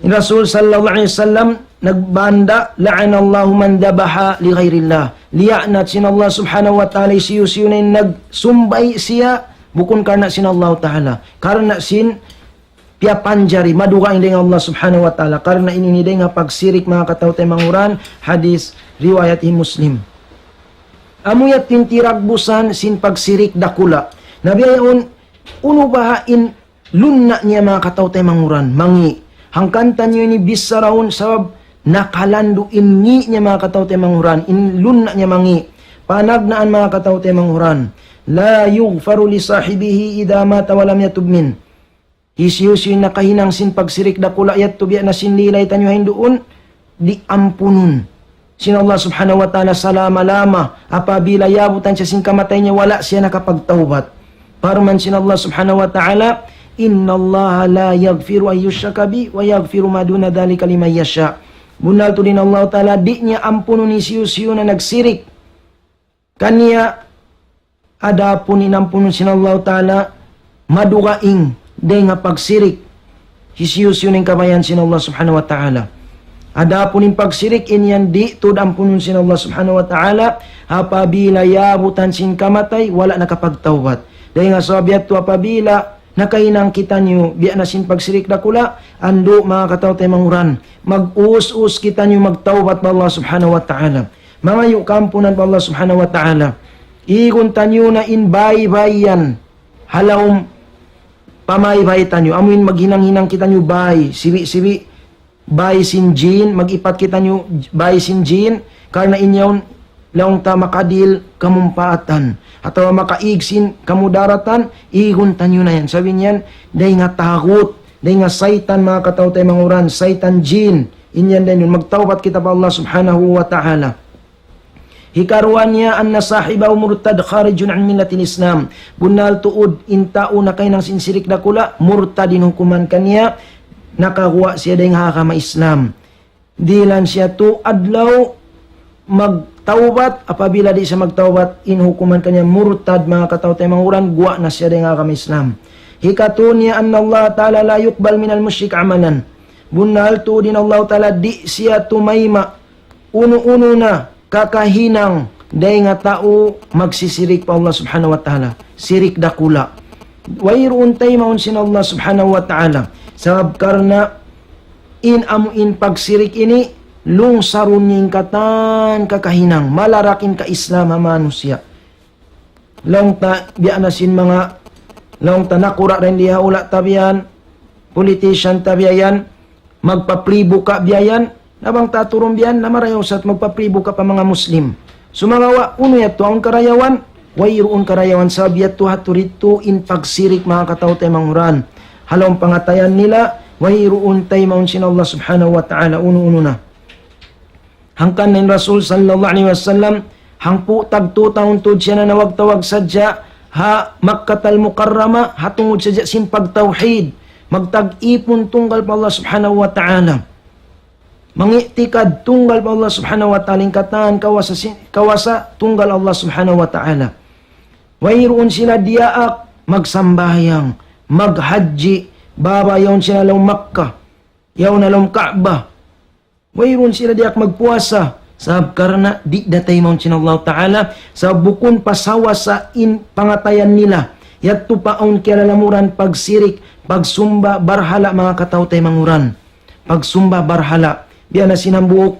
In Rasul sallallahu alayhi wasallam nagbanda, لعن الله من ذبح لغير الله. Liya'nat sin Allah subhanahu wa ta'ala hisiyu-siyu na in nagsumbay' siya bukun karna' sin Allah ta'ala. Karna' sin piyapanjari, madugaing dayn ha Allah subhanahu wa ta'ala. Karna' in ini dayn ha pagsirik manga kataw-taymanghuran, hadith riwayat hi Muslim. Amu yadtu in tiragbusan sin pagsirik dakula'. Na biya' yaun, unu baha' in lunna' niya manga kataw-taymanghuran, mangi'. Hangkan taniyu ini bicharahun sabab nakalandu' in ngi' niya manga kataw-taymanghuran, in lunna' niya mangi'. Panagnaan manga kataw-taymanghuran. لا يغفر لصاحبه إذا مات ولم يتب منه. Hisiyu-siyu in nakahinang sin pagsirik dakula' yadtu biya' na sin lilay taniyu ha yan duun, di' ampunun sin Allah subhanahu wa ta'ala salama-lama, apabila yabutan siya sin kamatay niya wala' siya nakapagtawbat. Parman sin Allah subhanahu wa ta'ala, إن الله لا يغفر أن يشرك به ويغفر ما دون ذلك لمن يشاء. Bunnal tuud in Allah ta'ala, di' niya ampunun hisiyu-siyu na nagsirik kaniya, adapun in ampunun sin Allah ta'ala, madugaing dayn ha pagsirik hisiyu-siyu na in kabayaan sin Allah subhanahu wa ta'ala. Adapun in pagsirik, in yan di' tuud ampunun sin Allah subhanahu wa ta'ala, apabila yabutan sin kamatay, wala' nakapagtawbat. Dayn ha sabab yadtu apabila nakahinang kitaniyu biya' na sin pagsirik dakula', andu' manga kataw-taymanghuran, mag-us-us kitaniyu magtawbat pa Allah subhanahu wa ta'ala. Mangayu' kaampunan pa Allah subhanahu wa ta'ala. Igun taniyu na in bay-bay yan ha lawm pamaybay taniyu. Amu in maghinang-hinang kitaniyu bay, sibi'-sibi', bay sin jin, mag-ipat kitaniyu bay sin jin, karna' in yaun laung ta makadihil kamumpaatan, atawa makaig sin kamudaratan, igun taniyu na yan. Sabab in yan, dayn ha tagut, dayn ha saytan, manga kataw-taymanghuran, saytan jin, in yan dayn duun. Magtawbat kita pa Allah subhanahu wa ta'ala. Hikaruwa niya, أن صاحبه مرتد خارج عن ملة الإسلام. Bunnal tuud in tau nakahinang sin sirik dakula', murtad in hukuman kaniya, nakaguwa' siya dayn ha agama Islam. Dihilan siya tū adlaw magtawbat, apabila di' siya magtawbat, in hukuman kaniya murtad, manga kataw-taymanghuran, guwa' na siya dayn ha agama Islam. Hikatū niya, أن الله تعالى لا يقبل من المشرك عملا. Bunnal tuud in Allah ta'ala di' siya tumayma' unu-unu na kakahinang dayn ha tau magsisirik pa Allah subhanahu wa ta'ala. Sirik dakula'. Wayruun taymaun sin Allah subhanahu wa ta'ala. Sabab karna' in amu in pagsirik ini, lungsarun niya in katan kakahinang, malarak in ka-Islam ha manusiya'. Laung ta biya' na sin manga, laung ta nakura' rin di ha ula' ta biya' yan, politician ta biya' yan, magpapribu ka biya' yan, na bang ta turun biya' yan, na marayaw sa magpapribu ka pa manga Muslim. Sumagawa', unu yadtu awn karayawan, wayruun karayawan sabab yadtu ha turitu in pagsirik manga kataw-taymanghuran. Ha lawm pangatayan nila, wayruun taymaun sin Allah Subhanahu wa Ta'ala, unu-unu na. Hangkan in Rasul sallallahu alayhi wasallam, hangpu' tagtu tahun tuud siya nanawag-tawag sadja ha Makkah al-Mukarramah, ha tungud sadja sin pagtawhid, magtag-ipun tunggal pa Allah Subhanahu wa Ta'ala. Mangi'tikad tunggal pa Allah Subhanahu wa Ta'ala, in katan kawasa si-, kawasa tunggal Allah Subhanahu wa Ta'ala. Wayruun sila diyaak magsambahayang, maghajji, baba yaun sila lawm Makkah, yaun na lawm Ka'bah. Wayruun sila diyaak magpuasa. Sabab karna' di' da taymaun sin Allah Ta'ala, sabab bukun pa sawasa in pangatayan nila. Yadtu pa awn kiyalalamuran pagsirik, pagsumba barhala manga kataw-taymanghuran. Pagsumba barhala. Biya' na sin hambuuk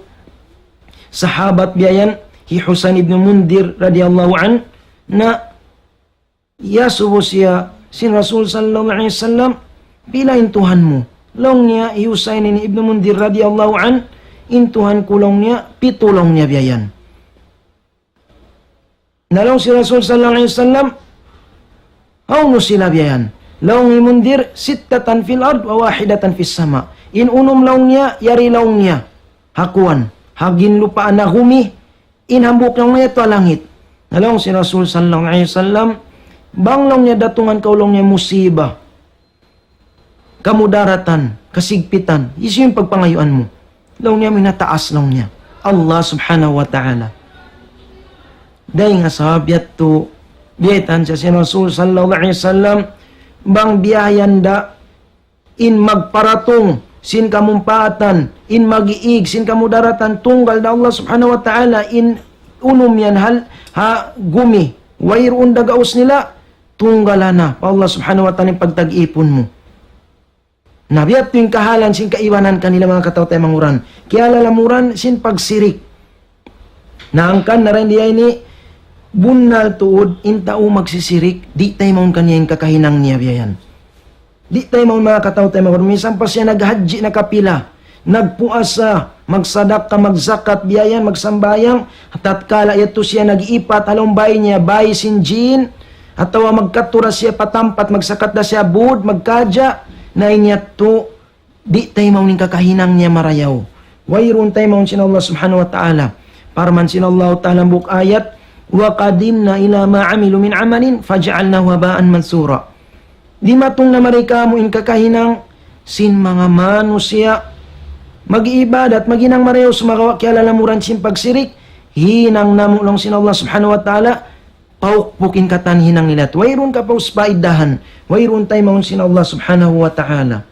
sahabat biya' yan, hi Husayn ibn Mundhir radiyallahu anhu, na iyasubu siya sin Rasul sallallahu alayhi wasallam, "Pila in Tuhan mu?" Laung niya hi Husayn ini ibn Mundhir radiyallahu anhu, "In Tuhan ku," laung niya, "pitu," laung niya biya' yan. Na laung sin Rasul sallallahu alayhi wasallam, "Hawnu sila biya' yan?" Laung hi Mundhir, "Sittatan fil ard wa wahidatan fis sama." In unum laung niya, yari laung niya ha kuwan, ha ginlupaan na gumi, in hambuuk laung niya yadtu ha langit. Na laung sin Rasul sallallahu alayhi wasallam, "Bang," laung niya, "datungan kaw," laung niya, "musiba, kamudaratan, kasigpitan, hisiyu in pagpangayuan mu?" Laung niya, "Amu in ha taas," laung niya, "Allah Subhanahu wa Ta'ala." Dayn ha sabab yadtu, biyaytaan siya sin Rasul sallallahu alayhi wasallam, bang biya' yan da in magparatung sin kamumpaatan, in mag-iig sin kamudaratan tunggal da Allah Subhanahu wa Ta'ala, in unum yan hal-, ha gumi, wayruun da gaus nila, tunggal na pa Allah Subhanahu wa Ta'ala in pagtag-ipun mu. Na biya' yadtu in kahalan sin kaibanan kanila manga kataw-taymanghuran. Kiyalalamuran sin pagsirik. Na hangkan na dayn diya ini, bunnal tuud in tau magsisirik, di' taymaun kaniya in kakahinang niya biya' yan. Di' taymaun manga kataw-taymanghuran. Misan pa siya naghajji nakapila, nagpuasa, magsadakka, magzakat biya' yan, magsambahayang, tatkala yadtu siya nag-iipat ha lawm bay niya, bay sin jin, atawa magkadtu da siya pa tampat, magsakat da siya būd, magkadja', na in yadtu, di' taymaun in kakahinang niya marayaw. Wayruun taymaun sin Allah Subhanahu wa Ta'ala. Parman sin Allah Ta'ala hambuuk ayat, "وقدمنا إلى ما عملوا من عمل فجعلناه هباء منثورا." Dimatung na mari kāmu' in kakahinang sin manga manusiya' mag-iibadat, maghinang marayaw sumagawa' kiyalalamuran sin pagsirik, hinang namu' laung sin Allah Subhanahu wa Ta'ala, paukpuk in katan hinang nila. Wayruun kapaus paidahan, wayruun taymaun sin Allah Subhanahu wa Ta'ala.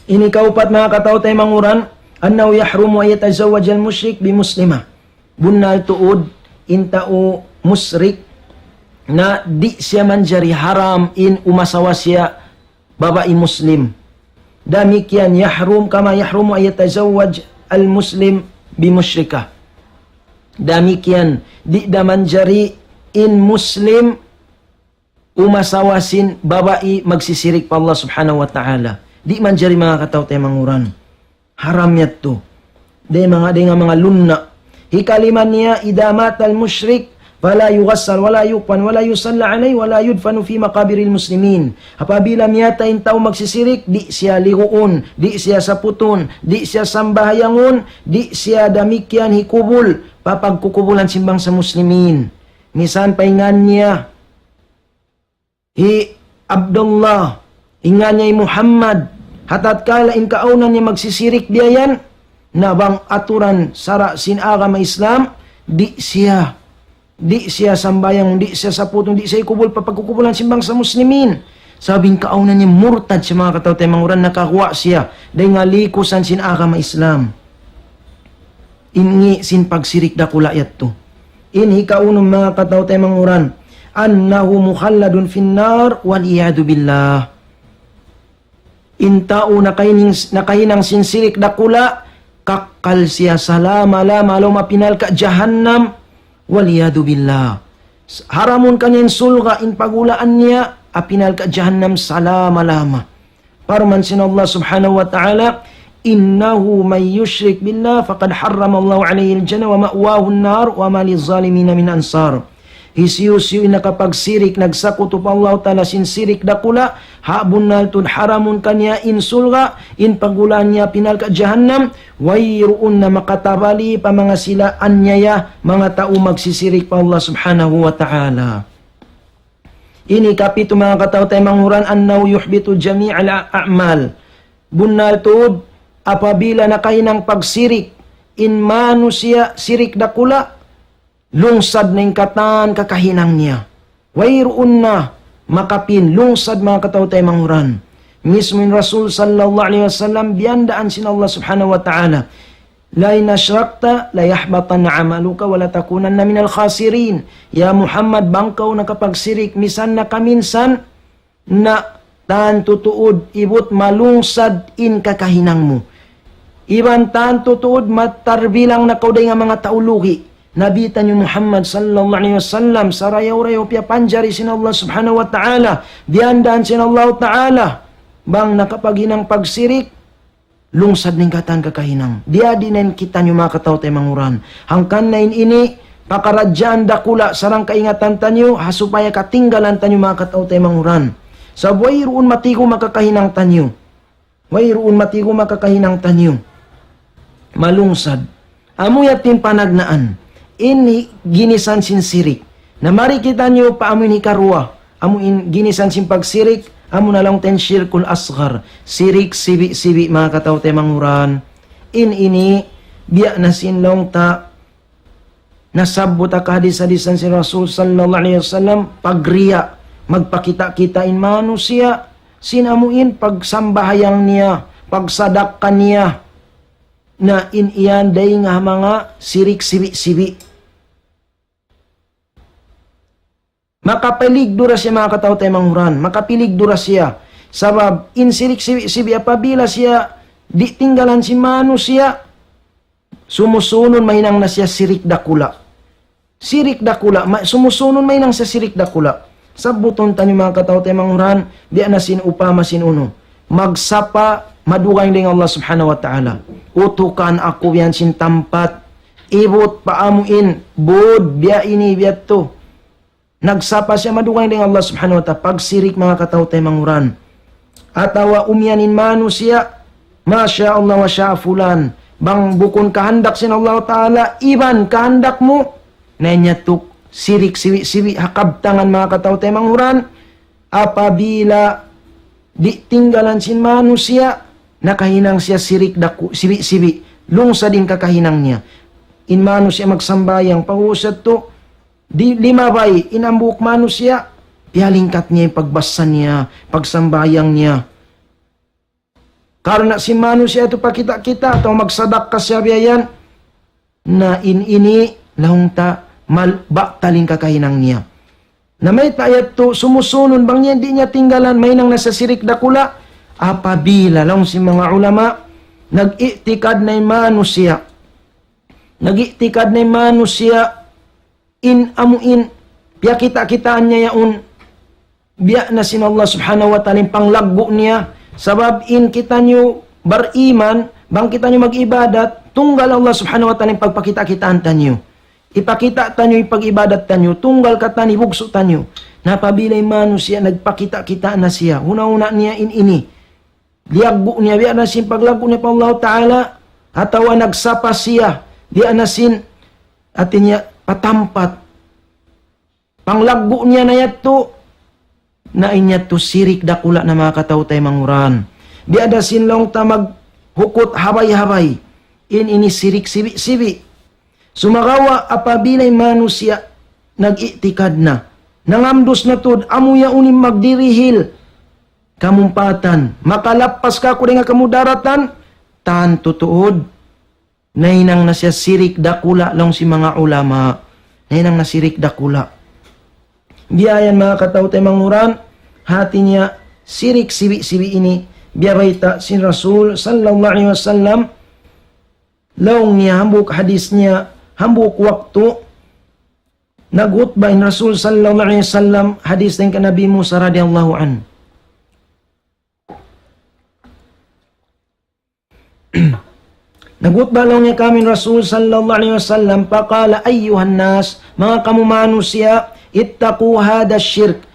Ini kaupat manga kataw-taymanghuran, أنه يحرم أن يتزوج المشرك بمسلمة. Bunnal tuud in tau musrik na di' siya manjari, haram in umasawa siya babai Muslim. Damikkiyan يحرم كما يحرم أن يتزوج المسلم بمشركة. Damikkiyan di' da manjari in Muslim umasawa sin babai magsisirik pa Allah Subhanahu wa Ta'ala. Di' manjari manga kataw-taymanghuran. Haram yadtu. Dayn manga, dayn ha manga lunna'. Hikalima niya, إذا مات المشرك فلا يغسل ولا يكفن ولا يصلى عليه ولا يدفن في مقابر المسلمين. Apabila miyatay in tau magsisirik, di' siya liguun, di' siya saputun, di' siya sambahayangun, di' siya damikkiyan hikubul pa pagkukubulan sin bangsa Muslimin. Misan pa in ngan niya hi Abdullah, in ngan niya hi Muhammad, ha tatkala in kaawnan niya magsisirik biya' yan, na bang aturan sara' sin agama Islam, di' siya, di' siya sambahayangun, di' siya saputun, di' siya hikubul pa pagkukubulan sin bangsa Muslimin. Sabab in kaawnan niya murtad siya, manga kataw-taymanghuran, nakaguwa' siya dayn ha likusan sin agama Islam. In ngi' sin pagsirik dakula' yadtu. In hikaunum manga kataw-taymanghuran, أنه مخلد في النار والعياذ بالله. In tau nakahining-, nakahinang sin sirik dakula', kakkal siya salama-lama ha lawm api narka' jahannam, والعياذ بالله. Haramun kaniya in surga', in paghulaan niya, api narka' jahannam salama-lama. Parman sin Allah subhanahu wa ta'ala, إنه من يشرك بالله فقد حرم الله عليه الجنة ومأواه النار وما للظالمين من أنصار. Hisiyu-siyu in nakapagsirik, nagsakutu pa Allah ta'ala sin sirik dakula', ha bunnal tuud haramun kaniya in surga', in paghulaan niya api narka' jahannam, wayruun na makatabali pa manga sila anyaya, manga tau magsisirik pa Allah subhanahu wa ta'ala. Ini kapitu manga kataw-taymanghuran, أنه يحبط جميع الأعمال. Bunnal tuud, apabila nakahinang pagsirik in manusiya', sirik dakula', lungsad na in katan kakahinang niya. Wayruun na makapin, lungsad manga kataw-taymanghuran. Mismu in Rasul sallallahu alayhi wasallam biyandaan sin Allah subhanahu wa ta'ala, لئن أشركت ليحبطن عملك ولتكونن من الخاسرين. Ya Muhammad, bang kaw nakapagsirik, misan na kaminsan, na tantu tuud ibut malungsad in kakahinang mu. Iban tantu tuud matarbilang na kaw dayn ha manga tau lugi'. Nabi taniyu Muhammad sallallahu alayhi wasallam, sarayaw-rayaw piyapanjari sin Allah subhanahu wa ta'ala, biyandaan sin Allah ta'ala, bang nakapaghinang pagsirik, lungsad na in katan kakahinang. Biyadiin na in kitaniyu manga kataw-taymanghuran. Hangkan na in ini, pakaradjaan dakula' sarang kaingatan taniyu, ha supaya katinggalan taniyu manga kataw-taymanghuran. Sabab wayruun matiguma kakahinang taniyu. Wayruun matiguma kakahinang taniyu. Malungsad. Amu yadtu in panagnaan. Ini ginisan sin sirik. Na mari kitaniyu pa amu in hikaruwa. Amu in ginisan sin pagsirik, amu na laung ta in shirkul asghar. Sirik sibi'-sibi' manga kataw-taymanghuran. In ini, biya' na sin laung ta nasabbut ha kahadis-hadisan sin Rasul sallallahu alayhi wasallam, pagriya', magpakita'-kita' in manusiya', sin amu in pagsambahayang niya, pagsadakka niya, na in yan dayn ha manga sirik sibi'-sibi'. Makapiligdu da siya manga kataw-taymanghuran, makapiligdu da siya. Sabab in sirik sibi'-sibi' apabila siya di' tinggalan sin manusiya', sumusunun mahinang na siya sirik dakula'. Sirik dakula', ma-, sumusunun mahinang siya sirik dakula'. Sabbutun taniyu manga kataw-taymanghuran, biya' na sin upama sin unu. Magsapa, madugaing dayn ha Allah subhanahu wa ta'ala. Utukan aku yan sin tampat. Ibut pa amu in, bud, biya' ini, biya' tu. Nagsapa siya madugaing dayn ha Allah subhanahu wa ta'ala. Pagsirik manga kataw-taymanghuran. Atawa umiyan in manusiya', ما شاء الله وشاء فلان. Bang bukun kahandak sin Allah ta'ala, iban kahandak mu, na in yadtu sirik sibi'-sibi' ha kabtangan manga kataw-taymanghuran, apabila di' tinggalan sin manusiya', nakahinang siya sirik daku-, sibi'-sibi', lungsad in kakahinang niya. In manusiya' magsambahayang, pag-uusat tu, di' limabay, in hambuuk manusiya', piyalingkat niya in pagbasa niya, pagsambahayang niya. Karna' sin manusiya' yadtu pakita'-kita' atawa magsadakka siya biya' yan, na in ini laung ta mal-, batal in kakahinang niya. Na mayta' yadtu sumusunun bang niya di' niya tinggalan, mahinang na siya sirik dakula', apabila laung sin manga ulama, nag-i'tikad na in manusiya'. Nag-i'tikad na in manusiya', in amu in, piyakita'-kitaan niya yaun, biya' na sin Allah subhanahu wa ta'ala in panglaggu' niya, sabab in kitaniyu bariman, bang kitaniyu mag-ibadat, tunggal Allah subhanahu wa ta'ala in pagpakita'-kitaan taniyu. Ipakita' taniyu, ipag-ibadat taniyu, tunggal katan hibugsu' taniyu. Na apabila in manusiya' nagpakita'-kita' na siya, huna-huna niya in ini. Liyaggu' niya, biya' na sin paglaggu' niya pa Allah ta'ala, atawa nagsapa siya, biya' na sin, hati niya, patampat. Panglaggu' niya na yadtu, na in yadtu sirik dakula' na manga kataw-taymanghuran. Biya' da sin laung ta maghukut habay-habay. In ini sirik sibi'-sibi'. Sumagawa' apabila in manusiya' nag-i'tikad na, nangamdus na tuud, amu yaun in magdirihil kamumpatan, makalappas kāku' dayn ha kamudaratan, tantu tuud nahinang na siya sirik dakula' laung sin manga ulama. Nahinang na sirik dakula'. Biya' yan manga kataw-taymanghuran, hati niya sirik sibi'-sibi' ini, biya' bayta' sin Rasul sallallahu alayhi wasallam, laung niya hambuuk hadis niya, hambuuk waktu, naghutba in Rasul sallallahu alayhi wasallam, hadis dayn kan Nabi Musa radiyallahu anhu. Naghutba laung niya kami in Rasul sallallahu alayhi wasallam, فقال أيها الناس, manga kamu manusiya', اتقوا هذا الشرك.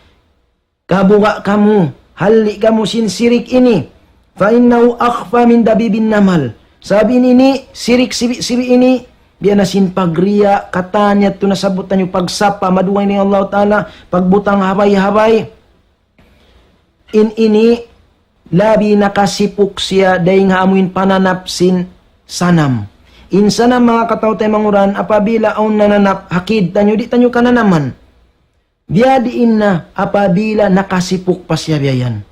Kabuga' kamu, halli' kamu sin sirik ini. فإنه أخفى من دبيب النمل. Sabab in ini, sirik sibi'-sibi' ini, biya' na sin pagriya', katan yadtu nasabbut taniyu, pagsapa, madugaing dayn Allah Ta'ala, pagbutang habay-habay. In ini, labi nakasipuk siya dayn ha amuin pananap sin sanam. In sanam, manga kataw-taymanghuran, apabila awn nananap, hakid taniyu, di' taniyu kananaman. Biya' diin na apabila nakasipuk pa siya biya' yan.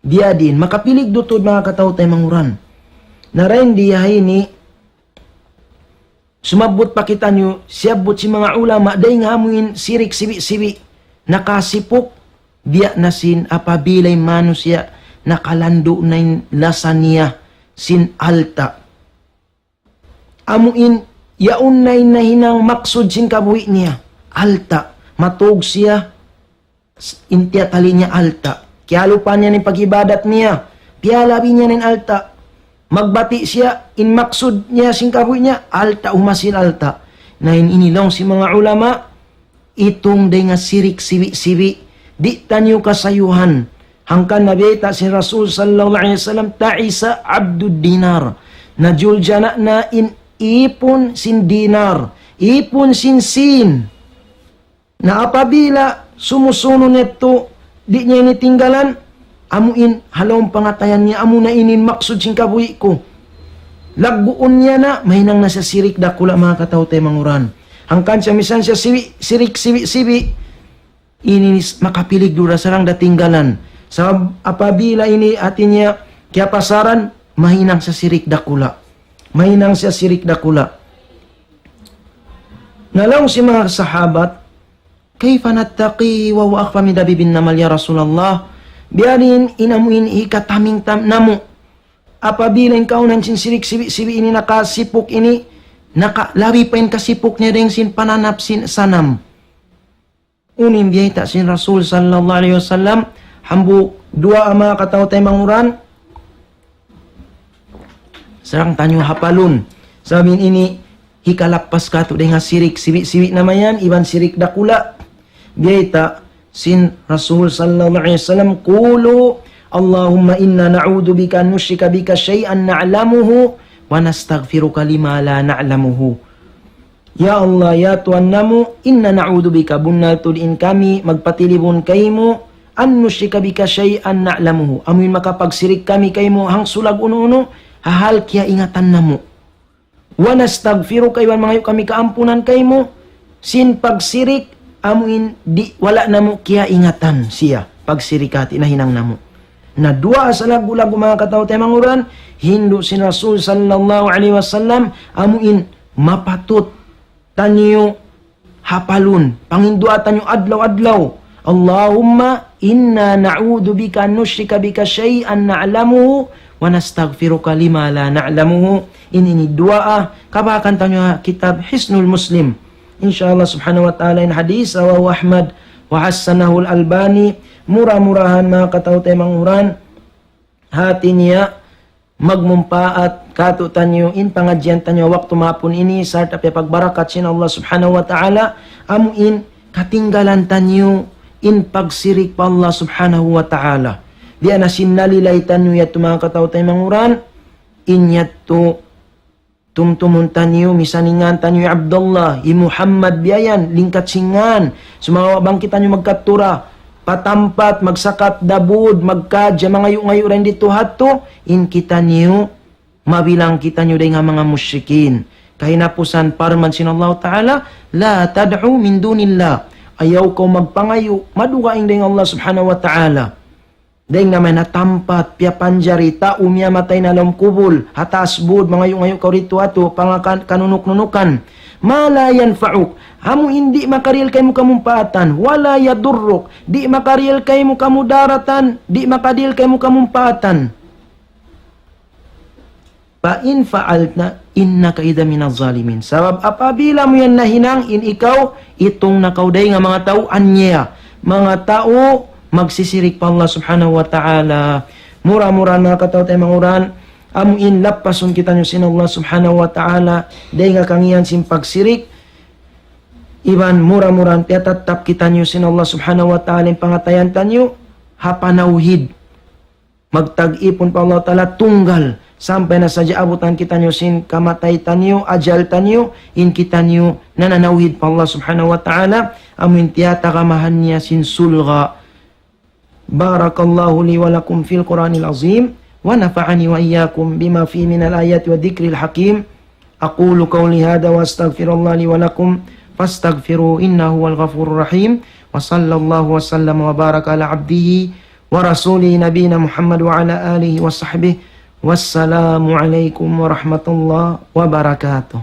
Biya' diin, makapiligdu tuud manga kataw-taymanghuran. Na dayn di ha ini, sumabbut pa kitaniyu, siyabbut sin manga ulama, dayn ha amuin sirik sibi'-sibi', nakasipuk, biya' na sin apabila in manusiya' nakalandu' na in lasa niya sin alta'. Amuin, yaun na in nahinang maksud sin kabuhi' niya. Alta', matug siya, s-, in tiyatali niya alta'. Kiyalupa niya in pag-ibadat niya. Piyalabi niya in alta'. Magbati' siya, in maksud niya sin kabuhi' niya, alta', umasil alta'. Na in ini laung sin manga ulama, itung dayn ha sirik sibi'-sibi', di' taniyu kasayuhan. Hangkan na bayta' sin Rasul sallallahu alayhi wasallam, تعس عبد الدينار. Najuljana' na in ipun sin dinar, ipun sin sin. Na apabila sumusunun yadtu, di' niya ini tinggalan, amuin ha lawm pangatayan niya, amu na ini in maksud sin kabuhi' ku. Lagguun niya na, mahinang na siya sirik dakula', manga kataw-taymanghuran. Hangkan siya misan siya sibi', sirik sibi'-sibi', ini s-, makapiligdu da sarang da tinggalan. Sabab apabila ini hati niya kiyapasaran, mahinang siya sirik dakula'. Mahinang siya sirik dakula'. Na laung sin manga sahabat, كيف نتقيه وهو أخفى من دبيب النمل يا رسول الله؟ Biya' diin in amuin hikataming tam namu'. Apabila in kaunan sin sirik sibi'-sibi' ini nakasipuk ini, naka-, labi pa in kasipuk niya dayn sin pananap sin sanam. Unu in biyayta' sin Rasul sallallahu alayhi wasallam, hambuuk duwaa, manga kataw-taymanghuran, sarang taniyu hapalun. Sabab in ini hikalappas kātu' dayn ha sirik sibi'-sibi' na mayan, iban sirik dakula'. Biyayta' sin Rasul sallallahu alayhi wasallam, قولوا اللهم إنا نعوذ بك أن نشرك بك شيئا نعلمه ونستغفرك لما لا نعلمه. Ya Allah, ya Tuhan namu', إنا نعوذ بك, bunnal tuud in kami magpatilibun kaymu, أن نشرك بك شيئا نعلمه. Amuin makapagsirik kami kaymu hangsulag unu-unu, ha hal kiyaingatan namu'. ونستغفرك, iban mangayu' kami kaampunan kaymu, sin pagsirik, amuin di' wala' namu' kiyaingatan siya, pagsirik hati nahinang namu'. Na duwaa salaggu'-laggu', manga kataw-taymanghuran, hindu' sin Rasul sallallahu alayhi wasallam, amuin mapatut taniyu hapalun, panginduwaa taniyu adlaw-adlaw. اللهم إنا نعوذ بك أن نشرك بك شيئا نعلمه ونستغفرك لما لا نعلمه. In ini duwaa, kabakan taniyu ha kitab Hisnul Muslim. In sha Allah subhanahu wa ta'ala, in hadis, رواه أحمد وحسنه الألباني. Mura-murahan, manga kataw-taymanghuran, hati niya magmumpaat kātu'niyu in pangadjian taniyu waktu mahapun ini, sarta' piyapagbarakat sin Allah subhanahu wa ta'ala, amuin katinggalan taniyu in pagsirik pa Allah subhanahu wa ta'ala. Biya' na sin nalilay taniyu yadtu, manga kataw-taymanghuran, in yadtu tumtumun taniyu, misan in ngan taniyu hi Abdullah, hi Muhammad, biya' yan, lingkat sin ngan. Sumagawa' bang kitaniyu magkatura pa tampat, magsakat da būd, magkadja, mangayu'-ngayu' dayn didtu hadtu, in kitaniyu, mabilang kitaniyu dayn ha manga mushrikin. Kahinapusan parman sin Allah Ta'ala, لا تدعوا من دون الله. Ayaw kaw magpangayu', madugaing dayn Allah Subhanahu wa Ta'ala. Dayn ha manga tampat, piyapanjari, tau miyamatay na ha lawm kubul, ha taas būd, mangayu'-ngayu' kaw didtu hadtu, pangakan-, kanunuk-nunukan. ما لا ينفعك, amu in di' makarihil kaymu kamumpaatan, ولا يضرك, di' makarihil kaymu kamudaratan, di' makarihil kaymu kamumpaatan. فإن فعلت إنك إذا من الظالمين. Sabab apabila mu yan nahinang, in ikaw, itung na kaw dayn ha manga tau aniaya, manga tau magsisirik pa Allah Subhanahu wa Ta'ala. Mura-murahan manga kataymanghuran, amu in lappasun kitaniyu sin Allah Subhanahu wa Ta'ala, dayn ha kangīan sin pagsirik, iban mura-murahan piyatattap kitaniyu sin Allah Subhanahu wa Ta'ala in pangatayan taniyu, ha panawhid. Magtag-ipun pa Allah Ta'ala tunggal, sampay na sadja abutan kitaniyu sin kamatay taniyu, ajal taniyu, in kitaniyu nananawhid pa Allah Subhanahu wa Ta'ala, amu in tiyatagamahan niya sin surga'. بارك الله لي ولكم في القرآن العظيم، ونفعني وإياكم بما فيه من الآيات والذكر الحكيم. أقول قولي هذا وأستغفر الله لي ولكم، فاستغفروه إنه هو الغفور الرحيم. وصلى الله وسلم وبارك على عبده ورسوله نبينا محمد وعلى آله وصحبه. والسلام عليكم ورحمة الله وبركاته.